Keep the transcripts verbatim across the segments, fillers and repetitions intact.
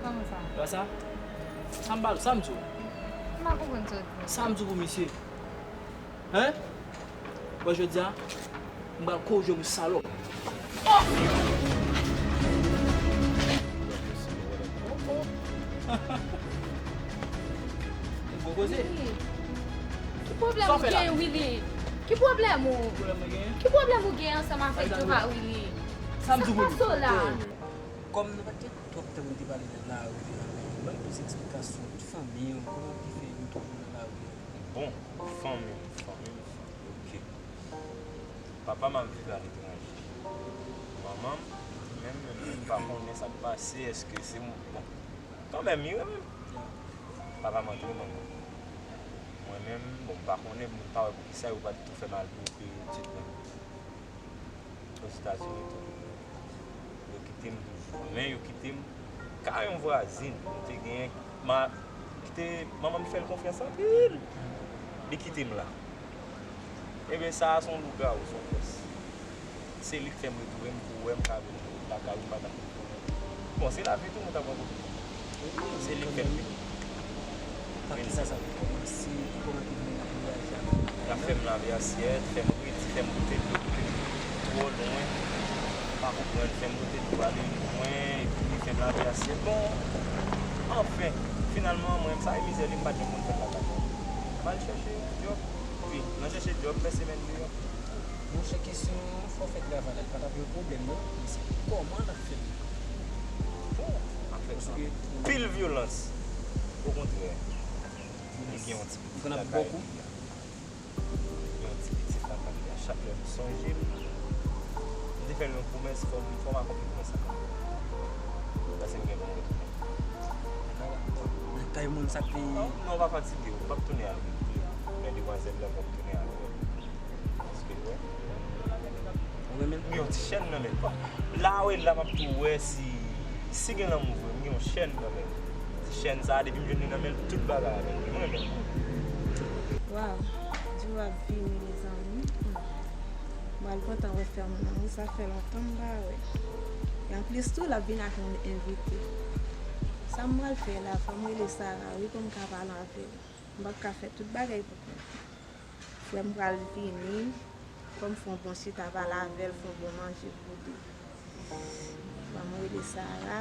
Kòman sa? Wè sa? Sa m ba, sa m di w. M pa konprann sa w di. Sa m di w pou misye. Hein? Bon, jodi a, m pral korije w, salòp. Oh! Gwo koze. Willy, ki pwoblèm ou genyen, Willy? Ki pwoblèm ou? Ki pwoblèm mwen genyen? Ki pwoblèm ou genyen ansanm avèk Jova, Willy? Sa m di w, Willy? Sa k pase w la? Kòm nou pa t gen twòp tan pou n te pale de lari a, ban m plis eksplikasyon, tout fanmi w, kòman ki fè nou twouve w nan lari a? Bon, fanmi m, fanmi m, fanmi m, ok. Papa m ap viv aletranje. Manman m, li menm, li menm, m pa konnen sa k pase, èske se mwen, bon, kanmenm, li renmen m. Papa m antre manman m. Mwen menm, bon, m pa konnen, m pa wè poukisa yo pa t tou fè m al pou yo peye etid mwen. Ozetazini tou. Yo kite m toujou. Men yo kite m kay yon vwazin. Nou te genyen, ma, kite, manman m fè l konfyans anpil. Li kite m la. Ebyen, sa a se yon lougawou, se yon pès. Se li k fè m retounen, m tou wè m ka vin lakay ou, m pa t ap retounen. Bon, se lavi tou, mwen t ap rakonte. Se li k fè m. Epa kisa sa te kòmanse, kòman te vin ap reyaji avèk bagay la? L ap fè m lave asyèt, fè m redi, fè m pote dlo, pote dlo twò lwen. M pa konprann, fè m pote dlo ale lwen, epi li fè m lave asyèt. Bon, anfen, finalman, mwen, sa e mizè li, m pa t janm konn fè l lakay mwen. M al chèche djòb, wi, nan chèche djòb, fè semèn deyò. Monchè, kesyon an, fò w fè travay la, li pa t ap yon pwoblèm, non, men se kòman n ap fè l. Bon, afè sa. Paske anpil vyolans. Okontrè, li gen yon ti pitit lakay li a. Li gen yon ti pitit lakay li a. Chak lè m sonje m, m te fè l yon pwomès, fò m, fò m akonpli pwomès sa. Paske m gen pou m retounen. Nan kay moun sa k te... Non, non, pa fatige w, m p ap tounen avè l. Men demwazèl la, m p ap tounen avè l. Paske, wè. Ou renmen l? M gen yon ti chèn nan men l. La, wè, la, m ap tou wè si, si gen lanmou vre, m gen yon chèn nan men l. Ti chèn sa a, depi m jwenn li nan men l, tout bagay avè l. M renmen l. Waw, Djou ap vini, mezanmi. Hmm. M pral kontan wè frè m nan, wi, sa fè lontan m pa wè. E anplis tou, l ap vin ak yon envite. Sa m pral fè la, fò m rele Sara, wi, pou m ka pale avè l. M p ap ka fè tout bagay pou kont mwen. Frè m pral vini, fò m fè yon bon chita pale avè l, fè yon bon manje pou li. Ban m rele Sara.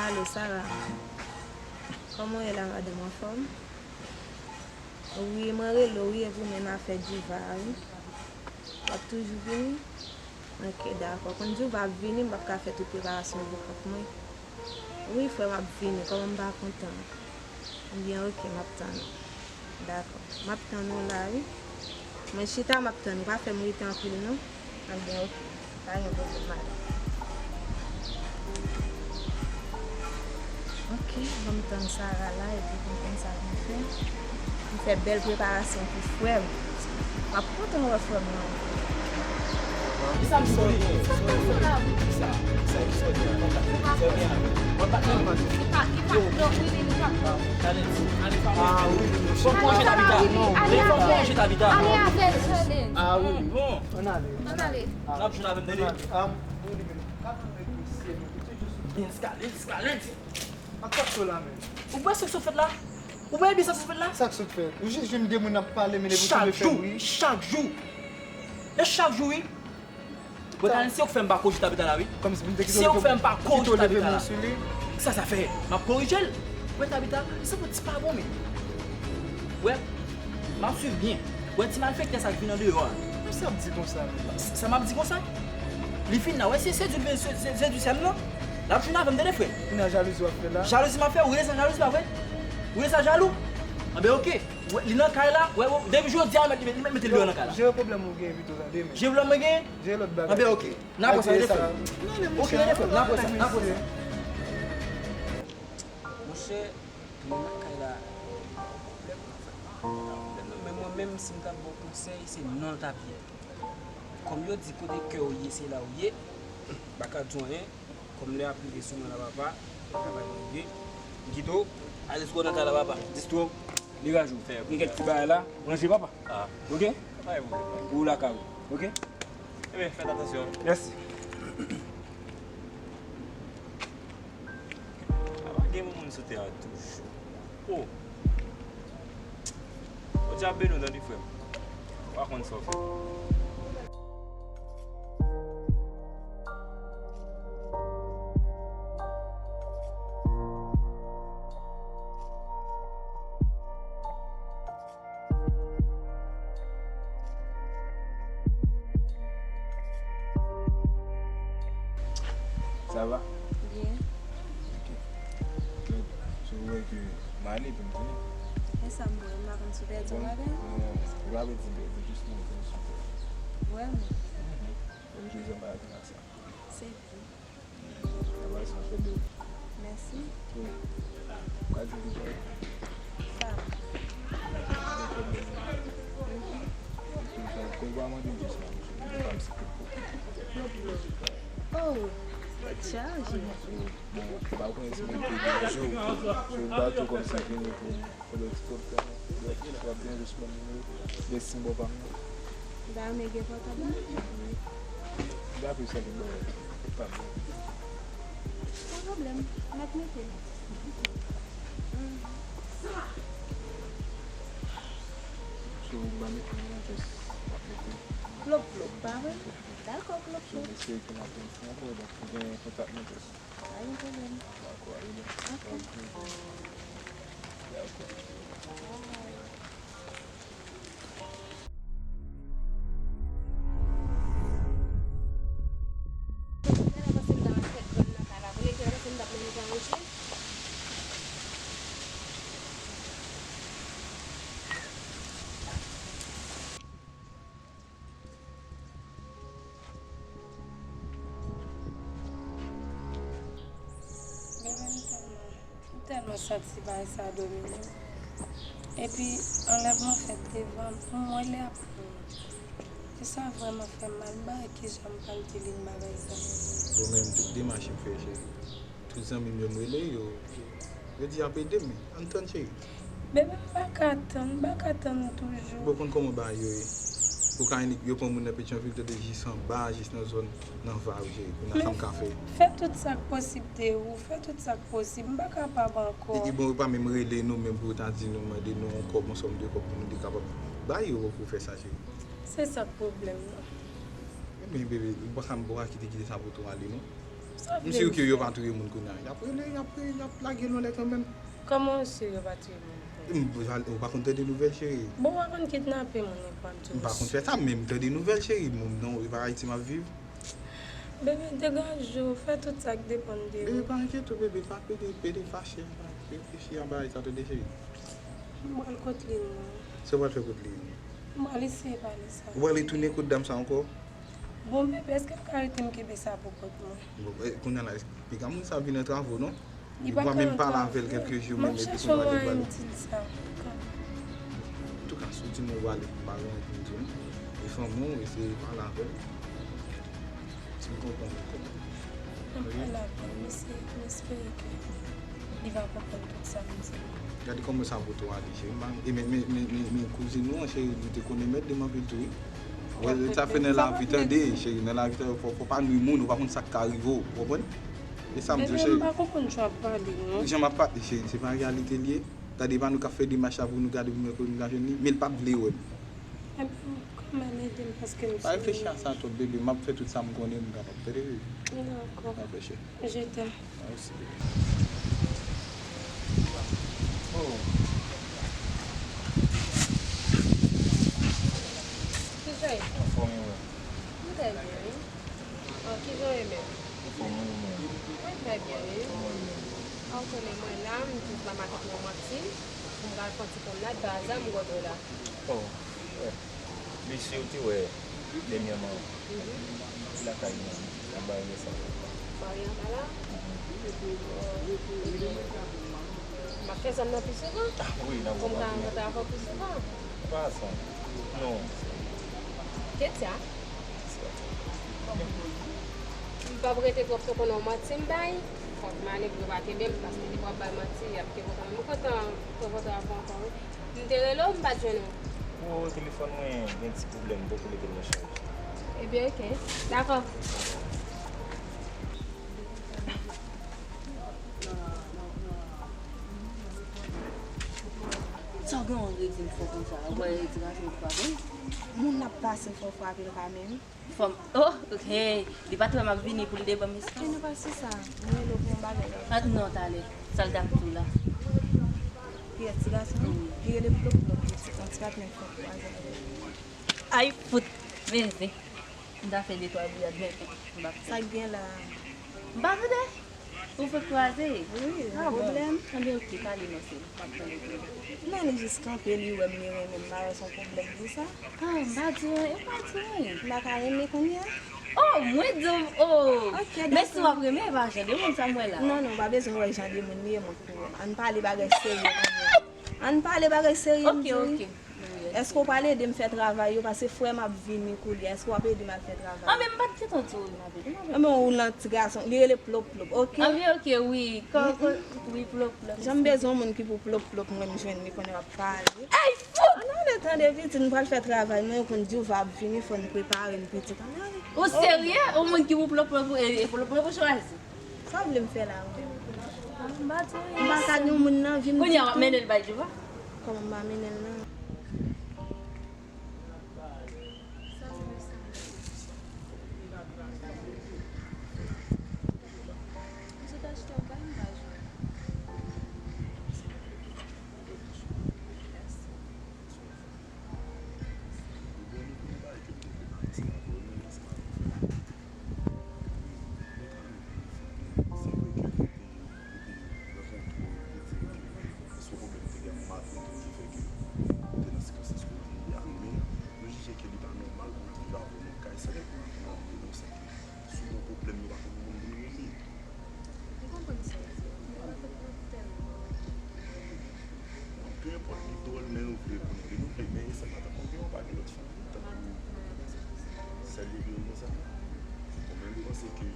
Alo, Sara. Kòman w ye la, madanm, anfòm? Wi, mwen rele w, wi, e pou menm afè Djouva a, wi. W ap toujou vini? Ok, dakò. Kon Djouva ap vini, m p ap ka fè tout preparasyon yo pou kont mwen. Wi, frè m ap vini. Kòman m pa kontan? Ebyen, ok, m ap tann ou. Dakò. M ap tann ou la, wi. Mwen chita, m ap tann ou. Pa fè m rete anpil, non. Ebyen, ok. Pa gen pwoblèm, madanm. Ok, ban m tann Sara la, epi pou m konn sa pou m fè. M fè bèl preparasyon pou frè m. M ap kontan wè frè m nan. Kisa m sòti? Sa k pase la? Kisa? Kisa ki sòti a? Sa gen a? Mwen pa t nan. Li pa, li pa, non, Willy, li pa. Talent, ale pa mwen. Ah, Willy, non. Fò m korije Tabita. Fò m korije Tabita. Ale avè l, Talent. Ah, Willy. Bon. Ann ale. Ann ale. N ap jwenn avè m, tande. Ann ale. Ah, Willy, men, ka tann nèg yo sèl yo. Talent, Talent. Ak sa k sou la menm? Ou wè sa k sot fèt la? Ou wè byen sa k sot fèt la? Sa k sot fèt? Ou jis jwenn de moun ap pale, men epi ou tonbe fè bri. Chak jou, chak jou. E chak jou, wi. Bon, Talent, se ou k fè m pa kòrije Tabita la, wi. Kòmsi pou m te kite w leve m sou li. Se ou k fè m pa kòrije Tabita la. Sa sa fè? M ap kòrije l. Wè Tabita, li sanble ti pa bon, men. Wè, m ap swiv byen. Wè ti malfektè sa k vin andeyò a. Sa w ap di konsa menm? Sa m ap di konsa? Li fin la, wè se sedui l vin se- se- sedui sè m nan. L ap jwenn avè m, tande frè. Kounya jalouzi w ap fè la? Jalouzi m ap fè, ou rele sa jalouzi pa vre? Ou rele sa jalou? Anben ok. Wè, li nan kay la, wè, wè, depi jodi a, mèt li mèt li mèt mete l deyò nan kay la. Jere pwoblèm ou genyen pito tande, men. Jere pwoblèm mwen genyen? Jere lòt bagay. Anben ok. N a konsa, rete frè m. Ok, rete frè m, n a konsa, n a konsa. Monchè, tounen nan kay la, pwoblèm nan fè. Pwoblèm nan, men mwen menm, si m ta ba w konsèy, se non l t ap ye. Kòm yo di kote kè w ye, se la w ye, m pa ka di w anyen. Kòm lè ap rive sou mwen la, papa, travay mwen ye. M kite w, ale sou nan kay la, papa. Distro, degaje w. Gen kèk ti bagay la, ranje, papa. Ok? Pou w lakay ou. Ok? Ebyen, fèt atansyon. Mèsi. Sou tè a toujou. Oh! Bondye ap beni w, tande, frè m. Ou pa konn sa w fè. Sa va? Byen. Ok. So, ou wè ke m ale pou m vini. E sa m wè, m pa konn si w pèdi yon bagay. Non, ou pa pèdi, pèdi, jis mwen, mwen sou tè. Vrèman? Mhm. Mwen bezwen pale avè w sa. Se vre. Travay sa fè de ou. Mèsi. Wi. Pa di li, sa. Gen pwoblèm. Mhm. Epi, sa, kòb ou a mande m jis la, misye. Li pa m si kòb. Oh, tèt chaje. Bon, bon, pa konnen si mwen te di jou, jou bato kòmsi vini pou Fò lè ti pòt la, w ap byen responn mwen yo. Gen senbò pa m nan. Dayè, men gen pòtab mwen. Wi. Dapre sa gen bagay pa m nan. Pa pwoblèm. M ap mete l. So, m pa mete l nan jès, m ap mete l. Plop, plop, pa vre? Dakò, plop, plop. So, m espere ke n ap jwenn ankò, donk, ou gen kontak mwen jès. Pa gen pwoblèm. Dakò, ale byen. Ok. Dakò. Bebe, m tèlman, m tèlman santi bagay sa domine m. Epi, anlèvman fèt devan m, m wè li ap pran m. E sa vrèman fè m mal, m pa wè kijan m pral di li m bagay sa. Bon, men tout demach m fè, cheri. Tout zanmi m yo m rele yo, yo di y ap ede m, men ann tann cheri. Bebe, m pa ka tann, m pa ka tann toujou. Bon, ou konn kòman bagay yo ye. Ou ka annik yo pran moun nan Petyonvil, tande jis anba, jis nan zòn, nan Vayou cheri. Kounye a sa m ka fè? Fè tout sa k posib de ou, fè tout sa k posib. M pa kapab ankò. E, e bon, yo pa menm rele nou menm pou yo ta di nou, mande nou yon kòb, yon sòm de kòb pou nou te kapab ba yo pou fè sa cheri. Se sa k pwoblèm nan. Ebyen, bebe, ou pa ka, ou pa ka kite, kite sa pou tou ale, non. M si ke yo pa touye moun kounye a. Y ap rele, y ap, y ap lage nou lè kanmenm. Kòman w si yo pa touye moun kounye a? M, ou pa konn tande nouvèl, cheri. Bon, w pa konn kidnape moun epi w ap di m. M pa konn fè sa, men m tande nouvèl, cheri. Moun, non, e pa Ayiti m ap viv. Bebe, degaje w, fè tout sa k depann de ou. Bebe, pa enkyete w, bebe, pa pede, pede fache, pa reflechi a bagay sa, tande, cheri. M pral kot li, non. Sa w pral fè kot li, non? M pral eseye pale sa. Ou pral retounen kot dam sa ankò? Bon, bebe, èske m ka rete m kenbe sa pou kont mwen? Bon, e, kounye a la, piga moun sa vin nan travo, non? Li pa ka menm pale avè l kèlke jou, menm epi pou pale, pale. M ap chèche yon mwayen m di l sa. Antouka, si w di m ou pale, m pa gen anyen pou m di w, non. E fanmi w, eseye pale avè l. Si m konprann ou, konprann. M ap pale avè l, m eseye, m espere ke li va konprann tout sa m di. Gade kòman sa poto ale, cheri. E men, men, men, men, men kouzin nou an, cheri, li te konnen mèt de m anpil tou, wi. Wè, sa fè nan lavi, tande, cheri, nan lavi, tande, fò, fò pa nwi moun, ou pa konn sa k ka rive w, ou konprann? E sa m di w, cheri. Bebe, m pa konprann jan w ap pale, non. Jan m ap pale, cheri, se pa reyalite l ye. Gade, pa nou k ap fè demach la pou nou gade pou nou, pou nou ka jwenn li, men l p ap vle wè m. Ebyen, kanmenm ede m paske m... Pa reflechi a sa twòp, bebe. M ap fè tout sa m konnen m kapab fè, bebe. Dakò. Pa prese. Je t'aime. Mwen osi, bebe. Oh. Kijan w ye? Anfòm, e ou menm? M trè byen, wi. Oh, kijan w ye menm? Anfòm, wi, ou menm? Mwen trè byen, wi. Kòman ou ye menm? Ah, ou konnen mwen la, m jis nan makèt mwen, m ap ti, pou m pral fè yon ti pwomnad, pa aza m gade w la. Oh, wè. Mesye, ou te wè dènyèman. Mhm. Ki lakay nou an? Nan Barye anba sa. Barye anba la? Mhm. M ap fè zòn nan pi souvan. Ah, wi, nan... Pou m ka rankontre avè w pi souvan. Pa sa. Non. Ketya? M p ap rete twòp tan, konnen w manti m bay. Fòk m ale pou yo pa kenbe m, paske depi w ap bay manti, y ap kenbe w kanmenm. M kontan rankontre avè w ankò, wi. M te rele w, m pa t jwenn ou. O, telefòn mwen gen ti pwoblèm, m poko mete l nan chaj. Ebyen, oke. Dakò. Non, non, non. Gen yon redi m fò konsa, ou wè redi gason m frape. Moun ap pase fò frape l kanmenm. Fò m, oh, ok, li pa t wè m ap vini pou l debanm espas. Ok, nou pa sou sa. Mwen rele w pou yon bagay. Ah, non, talè. Sa l t ap di w la. Pyè ti gason, li rele plop plop, li ti, yon ti patnè fò kwaze avè l. Ay, fout, mezi. M ta fè de twa biyad, men m ap fè. Sa k gen la? M pa tande. Ou fè kwaze? Wi, Ah, bon. Pwoblèm. Anben, ok, pale non, se m ap tande. Men li jis kanpe, li wè m, li renmen m, m pa wè se yon pwoblèm pou sa. Ah, m pa di anyen, m pa di anyen. M pa ka renmen kounye a? Oh, mwen di w, oh. Ok, Men si w dakò. ap renmen, e pa jan de moun sa m wè la. Non, non, pa bezwen wè jan de moun li ye, mwen pou wè. Ann pale bagay serye kounye a. Ann pale bagay serye, m Ok, di. ok. Èske w pral ede m fè travay yo? Paske frè m ap vini koulye a. Èske w ap ede m al fè travay? Ah, men m pa t gentan di w, m ap ede, m ap ede. Anben, ou lan ti gason. Li rele plop plop, ok? Ah, men ok, wi. Kò, kò, wi, plop, plop. Jan m bezwen yon moun ki pou plop plop, mwen m jwenn li konnen w ap pale. Ay, fout! Ann ale tande pitit, m pral fè travay mwen, yo konn di w va ap vini, fò n prepare n pitit. Ann ale. Ou serye? Ou moun ki pou plop, plop, e, e, plop, plop, ou chwazi? Sa w vle m fè la, mwen? Ah, m pa di w. M pa ka di yon moun nan vi m Kounye a, w ap ditou. Mennen l bay Jova? Kòman m pa mennen l nan? Èske pwoblèm te gen yon maten ki fè ke ou te nan sikonstans kote a, men nou jije ke li pa nòmal pou n ap viv avè w nan kay san ke pou n ap nan yon sèten sou yon pwoblèm nou pa konn moun pou nou rele. Ou konprann sa w di a? Mwen pa konprann tèlman. Non, pe enpòt li dwòl, men nou vle pou nou ri, nou vle, men e sèl matant mwen gen, ou pa gen lòt fanmi, tankou sèl yo gen konsa. Bon, men m panse ke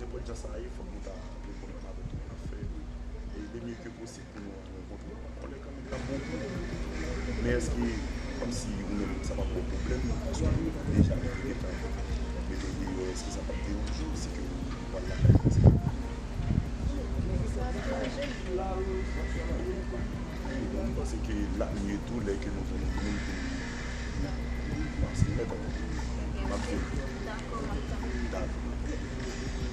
nenpòt jan sa ye, fòk nou ta reponn ansanm avèk tout moun ap fè. E le mye ke posib pou nou rankontre. On lè kanmenm n ap bon pou nou. Men èske kòmsi ou menm sa p ap ba w pwoblèm, paske deja nou te gentan mete w deyò, èske sa p ap deranje w si ke ou pral lakay konsa? Bon, m panse ke l ap mye tou lè ke nou jwenn yon moun pou nou pase. Mèt, m ap vini. Dakò.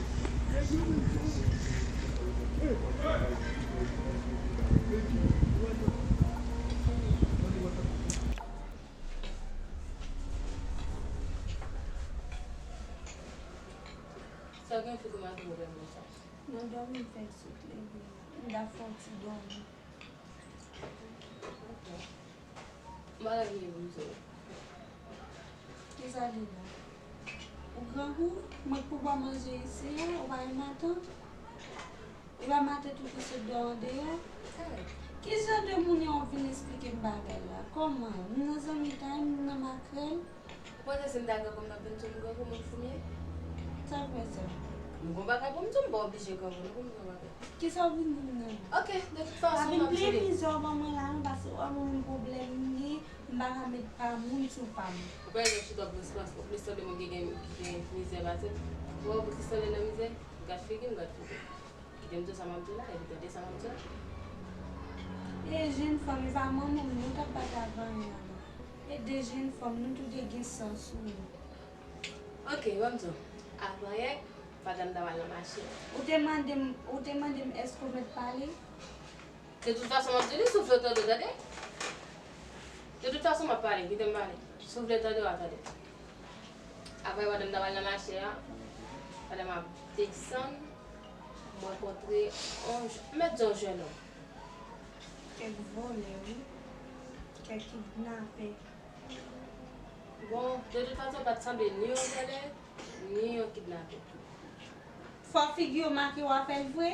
Sa gen fi kòmanse pwoblèm konsa. Nan dòmi m fè l sot leve. M ta fè yon ti dòmi. M pa gen anyen pou m di w. Kisa li la? Ou grangou? Mwen k pou ba w manje isi a, ou pa gen matant? E pa matant ou ki sot dòmi andeyò? Ki jan de moun yo w ap vin esplike m bagay la? Kòman? M nan zanmitay, m nan makrèl? Ou panse si m ta grangou m t ap vin di w m grangou, m yon foumye? Sa k fè sa? M gon bagay pou m di w, m pa oblije grangou non pou m di w yon bagay. Kisa w vin di m nan? Ok, de tout fason, m ap Avin plen jere. Mizè w ban mwen la non, paske w ap wè menm pwoblèm m gen, m pa ka met pa moun sou pa m. Ou pa wè jan w chita w ap respons, ou plis sanble moun ki gen, ki gen mizè pase m. Ou wè ou plis sanble nan mizè? Gad figi m, gad figi m. Kite m di w sa m ap di w la, epi tande sa m ap di w la. E jèn fanm, e pa manman m nou t ap bat avan yè a non. E de jèn fanm, nou tou de gen san sou nou. Ok, ban m di w. Avan yè, pandan m t ap al nan mache a. Ou te mande m, ou te mande m èske w mèt pale? De tout fason, m ap di w li, soufle w tande w, tande? De tout fason, m ap pale, kite m pale. Soufle w tande w a tande. Apre, pandan m t ap al nan mache a, pandan m ap desann, m rankontre yon, m mèt di yon jènòm. Kèk vòlè, wi. Kèk kidnapè. Bon, de tout fason, pa t sanble ni yon vòlè, ni yon kidnapè. Fò figi yo make w a fè l vre?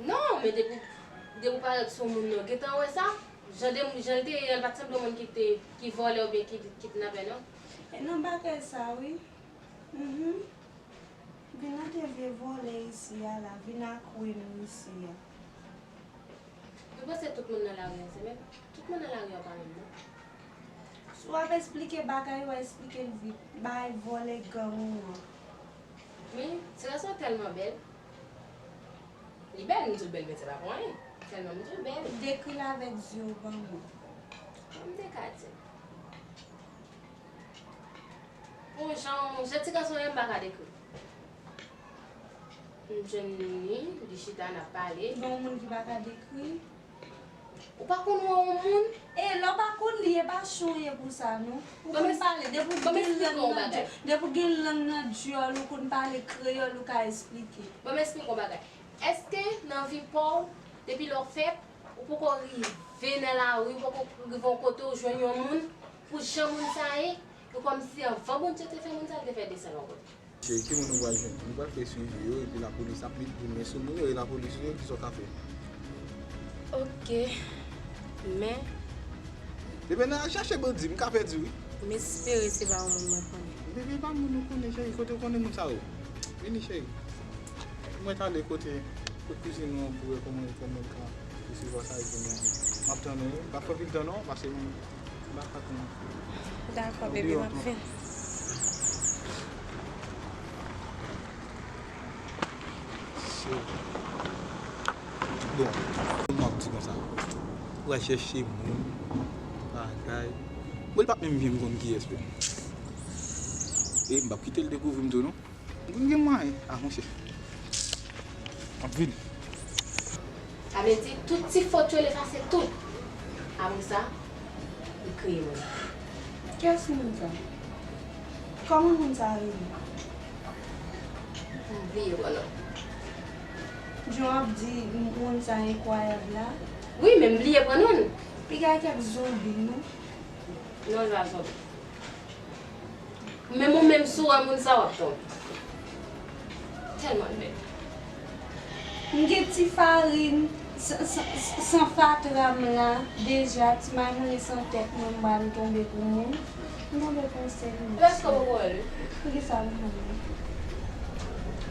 Non, men depi, depi w parèt sou moun nan, gentan wè sa. Jan de, jan l te ye an, l pa t sanble yon moun ki te, ki vòlè oubyen ki kidnapè, non. E nan bagay sa, wi. Mhm. Vin nan de vye vòlè isi a la, vin ak wi nou isi a. Ou panse tout moun nan lari a se menm? Tout moun nan lari a pa menm, non. Si w ap esplike bagay yo, esplike l vit. Bay vòlè gang ou an. Men, ti gason an tèlman bèl. Li bèl, m di l bèl, men se pa pou anyen. Tèlman m di l bèl. Dekri l avèk zye w ban mwen. M te ka di l. Bon, jan, jan ti gason an ye, m pa ka dekri. M jwenn li, li chita, n ap pale. Gen yon moun ki pa ka dekri. Ou pa konn wè yon moun? E, lè w pa konn li, e pa chonye pou sa, non. Ou konn pale, depi w gen lang nan djòl, depi w gen lang nan djòl, ou konn pale kreyòl, ou ka esplike. Ban m esplike w yon bagay. Èske nan vi pa w, depi lè w fèt, ou poko rive nan lari, ou poko rive yon kote, ou jwenn yon moun, pou jan moun sa ye, e kòmsi anvan Bondye te fè moun sa, li te fè desann yon kote. Cheri, ki moun nou pral jwenn? Nou pral fè swivi yo, epi lapolis ap met goumen sou moun yo, e lapolis yo, kisa w ka fè? Ok, men. Bebe, n al chache bandi, m ka pèdi, wi. M espere se pa yon moun mwen konnen. Bebe, e pa moun ou konnen, cheri, kote w konnen moun sa yo? Vini, cheri. Mwen t ale kote, kote kouzin nou an pou wè kòman, kòman l ka resevwa sa, epi mwen, m ap tann ou, wi. M pa fè anpil tan, non, paske m Dakò, bebe, m ap vin. Bon, m ap di konsa. Ou al chèche moun, bagay. Bon, li p ap menm vin konn kiyès menm. E m p ap kite l dekouvri m tou, non. M konn gen mwayen. A, monchè. M ap vini. Sa vle di, tout ti fot yo, l efase tout. Apre sa, li kreye moun. Kiyès moun sa? Kòman moun sa rele? M bliye pran non. Jan w ap di moun sa enkwayab la. Wi, men m bliye pran non l. Piga kèk zonbi, non? Non, l pa zonbi. Menm ou menm, si w wè moun sa, w ap tonbe. Tèlman l bèl. M gen ti farin san, san, san fatra m la deja, ti mayonnen san tèt mwen, m pral tonbe pou moun. M tonbe pou yon sèl moun. Prèske poko wè l, wi. Poukisa m tonbe?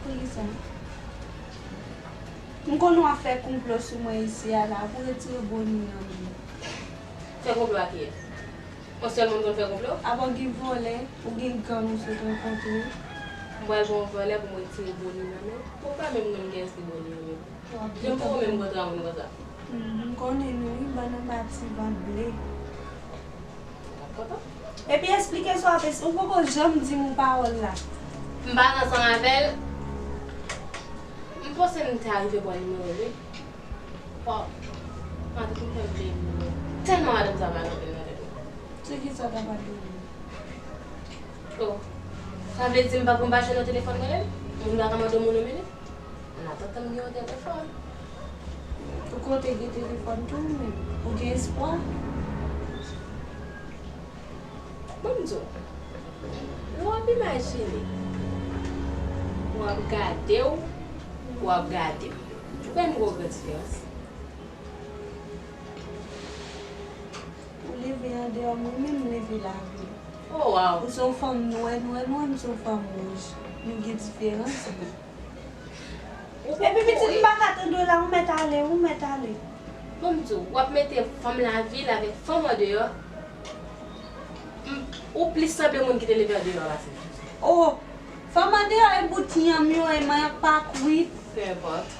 Poukisa? M konnen w ap fè konplo sou mwen isi a la pou retire Boni nan men m. Fè konplo ak kiyès? Yon sèl moun konn fè konplo? Apa w gen vòlè, ou gen gang ou sot rankontre. M pral pran yon vòlè pou m retire Boni nan men l. Ou pa menm konn kiyès ki Boni an menm. Jan m poko menm kontre a moun konsa. Hmm, m konnen nou wi, bann anba ti vant ble. Epi esplike sa w ap es-, ou poko janm di m yon pawòl la. M pale ansanm avè l. M panse m te arive pran nimewo l wi. Waw. Madanm m fè m bliye nimewo. Tèlman madanm sa pale anpil nan tèt mwen. Se kisa w ta pale? Oh. Sa vle di m pa, m pa jwenn yon telefòn rele m? Moun pa ka mande yon moun yon minit? Nan tantan m gen yon telefòn. Ou konte gen telefòn tou ou menm? Ou gen espwa? Ban m di w, lè w ap imajine, w ap gade w, w ap gade m. Ou kwè nou gen yon gran diferans? Ou leve andeyò, mwen menm m leve lavi. Oh, wow. Ou se yon fanm nwè, nwè, nwè, m se yon fanm wouj. Nou gen diferans, wi. Epi pitit, m pa ka tande w la, ou mèt ale, ou mèt ale. Bon, m di w, w ap mete fanm lavil avèk fanm andeyò. M, ou plis sanble moun ki te leve andeyò a pase m. Oh, fanm andeyò e bout yanm yo, e manyak pa kwit. Peu importe.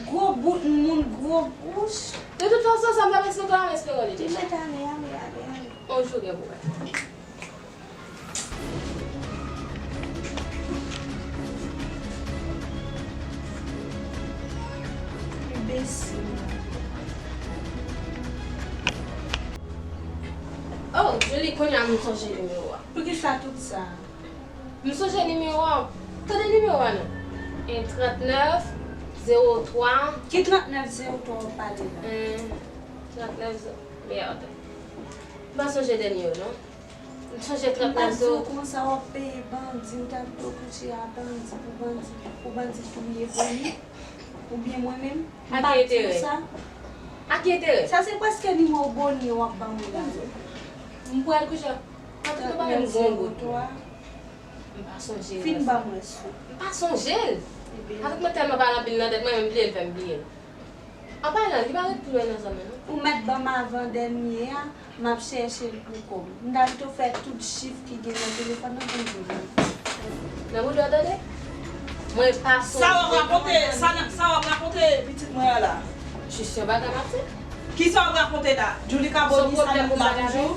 Gwo bout moun, gwo bouch. De tout fason, sa m t ap esplike w la, m esplike w li deja. Mèt ale, ale, ale, ale. On jou gen pou wè. Enbesil. Oh, Julie, kounye a m sonje nimewo a. Poukisa tout sa? M sonje nimewo a. Tande nimewo a non. E trannèf zewo twa. Ki trannèf zewo twa w ap pale la? Hmm, trannèf zewo, merde. M pa sonje dènye yo non. M sonje trannèf zewo twa. M pa di w konsa w ap peye bandi, ou ta dwe kouche a bandi pou bandi, pou bandi touye Boni. Oubyen mwen menm, m pa di w sa. A ki enterè? A ki enterè? Sa se prèske nimewo Boni w ap ban mwen la. M pral kouche. Antoulèka, nou pa menm gen yon gout. M pa sonje l. Fin ban mwen sou. M pa sonje l. Avèk mwen tèlman pale anpil nan tèt mwen, menm bliye l fè m bliye l. An palan, li pa ret pi lwen nan zòn nan, non. Ou mèt ban m avan dènye a, m ap chèche l pou kò m. M ta pito fè tout chif ki gen nan telefòn nan pou m jwenn li. Nan bouda w tande? Mwen pa sonje. Sa w ap rakonte, sa, sa w ap rakonte pitit mwen an la? Jis yon bagay m ap di. Kisa w ap rakonte la? Julika, Bonnie sa la toujou?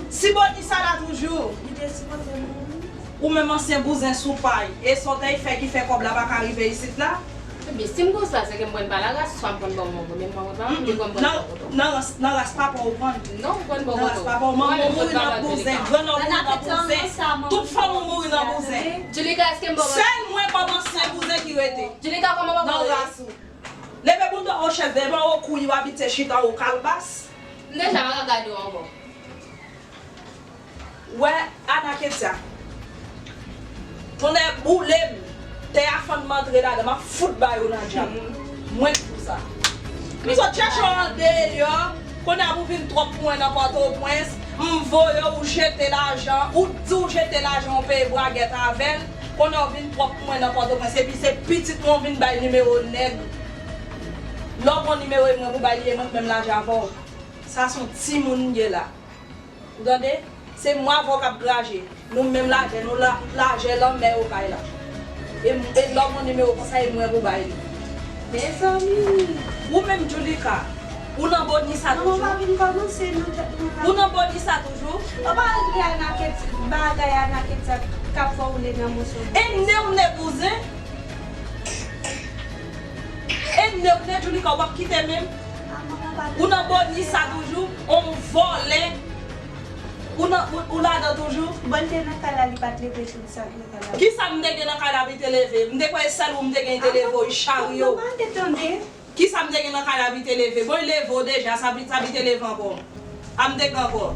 Si Bonnie sa la toujou, ou menm ansyen bouzen sou pay, e sa w te fè ki fè kòb la pa ka rive isit la? Ebyen, si m konsa, se ke m pran pa la ras, swa m pran bò mango, men mwen pa anvi konn pran bò koton. Nan ras, nan ras papa w pran. Non, m pran bò koton. Nan ras papa w, manman w mouri nan bouzen, grann ou mouri nan bouzen, tout fanmi w mouri nan bouzen. Julika, èske m bò koton? Sèl mwen kòm ansyen bouzen ki rete. Julika, kòman bò koton? Nan ras ou. Leve bouda o chèf, devan o kouy ou abitye chita o kalbas. M deja pa ka gade w ankò. Wè, Ana Ketia. Tonnè boule m. Tè a fann m antre ladan, m ap fout ba yo nan djab. Mwen k pou sa. M sot chèche w andeyò, kounye a pou vin twòp pou mwen nan Pòtoprens. M voye w jete lajan, ou di w jete lajan w peye bwagèt avè l. Kounye a w vin twòp pou mwen nan Pòtoprens. Epi se pitit mwen w vin bay nimewo nèg. Lè w gon nimewo e mwen pou bay li, e mwen k menm laje avè w. Sa se yon timoun m ye la. Ou tande? Se mwen avè w k ap graje. Nou menm lajè, nou la, lajè lanmè yo bay la. E, e lè w gon nimewo konsa, e mwen pou bay li. Mezanmi! Ou menm, Julika, ou nan Bonnie sa toujou? Manman pa vin kòmanse nan tèt mwen la. Ou nan Bonnie sa toujou? Ou pa antre Ana Ketia, bagay Ana Ketia k ap fè w woule nan moso. E ne w ne bouzen? E ne w ne Julika, ou p ap kite menm? Ou nan Bonnie sa toujou? On vòlè. Ou nan, ou, ou ladan toujou? Bon, l te nan kay la, li pa t leve tou, sa k nan kay la. Kisa m te gen nan kay la pou l te leve? M te kwè sèl ou m te gen, li te leve w, charyo. Manman te tande. Kisa m te gen nan kay la pou l te leve? Bon, li leve w deja, sa pou, sa pou l te leve ankò? A m te gen ankò.